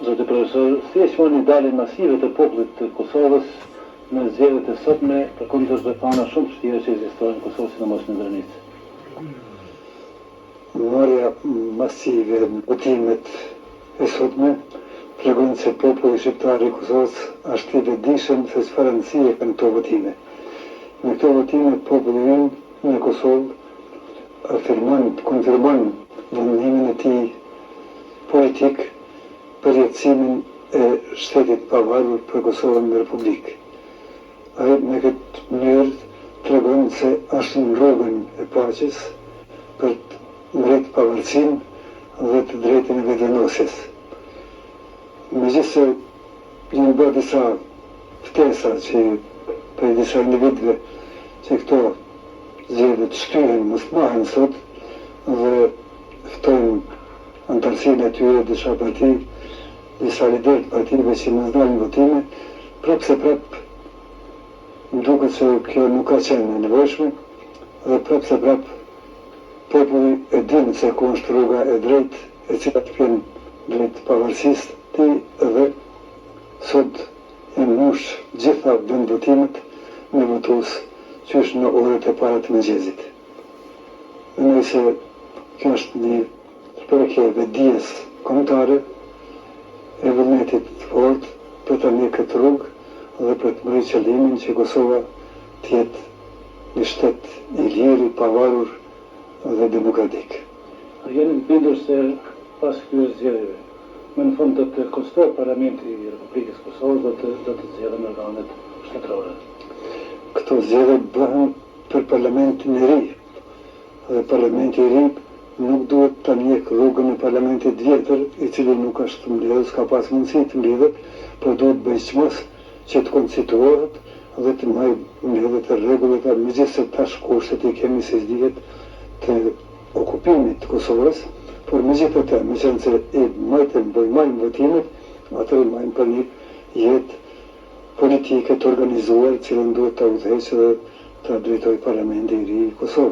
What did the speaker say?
Zoti profesor, si e çmoni daljen masive të popullit të Kosovës në zgjedhjet e sotme përkundër rrethanave shumë të vështira që ekzistojnë në Kosovë, sidomos në Drenicë? Marrja masive në votimet e sotme tregon se populli shqiptar i Kosovës është i vetëdijshëm se çfarë rëndësie kanë këto votime. Me këto votime populli ynë në Kosovë afirmon, konfirmon vendimin e tij politik për jetësimin e shtetit të pavarur për Kosovën në Republikë. Ai me këtë mënyrë tregon se është në rrugën e paqes për të mrritë pavarësinë dhe të drejtën e vetëvendosjes. Megjithëse janë bërë disa ftesa që prej disa individëve që këto zgjedhje të shtyhen, mos të mbahen sot dhe ftojnë anëtarësinë e tyre disa parti, disa liderë të partive që mos dalin në votime, prapë se prapë më duket se kjo nuk ka qenë e nevojshme dhe prapë se prapë populli e din se ku është rruga e drejtë e cila të shpjen drejt pavarësisë së tij dhe sot janë mush gjitha vendvotimet me votues qysh në orët e para të mëngjesit. Mendoj se kjo është një shprehje e vetëdijes kombëtare, e vullnetit të fortë për ta ndjekë këtë rrugë dhe për të mrri qëllimin që Kosova të jetë një shtet i lirë, i pavarur dhe demokratik. A jeni të bindur se pas këtyre zgjedhjeve, më në fund do të konstituohet Parlamenti i Republikës së Kosovës dhe të do të zgjedhen organet shtetërore? Këto zgjedhje bëhen për Parlamentin e ri dhe Parlamenti i ri nuk duhet ta ndjekë rrugën e Parlamentit të vjetër, i cili nuk është mbledhur, s'ka pas mundësi të mblidhet, por duhet të bëjë çmos që të konstituohet dhe të mbajë mbledhje të rregullta, megjithëse tash kushtet i kemi siç dihet të okupimit të Kosovës, por megjithatë, meqenëse i mbajtëm, po i mbajmë votimet, atëherë i mbajmë për një jetë politike të organizuar, të cilën duhet ta udhëheqë dhe ta drejtojë Parlamenti i ri i Kosovës.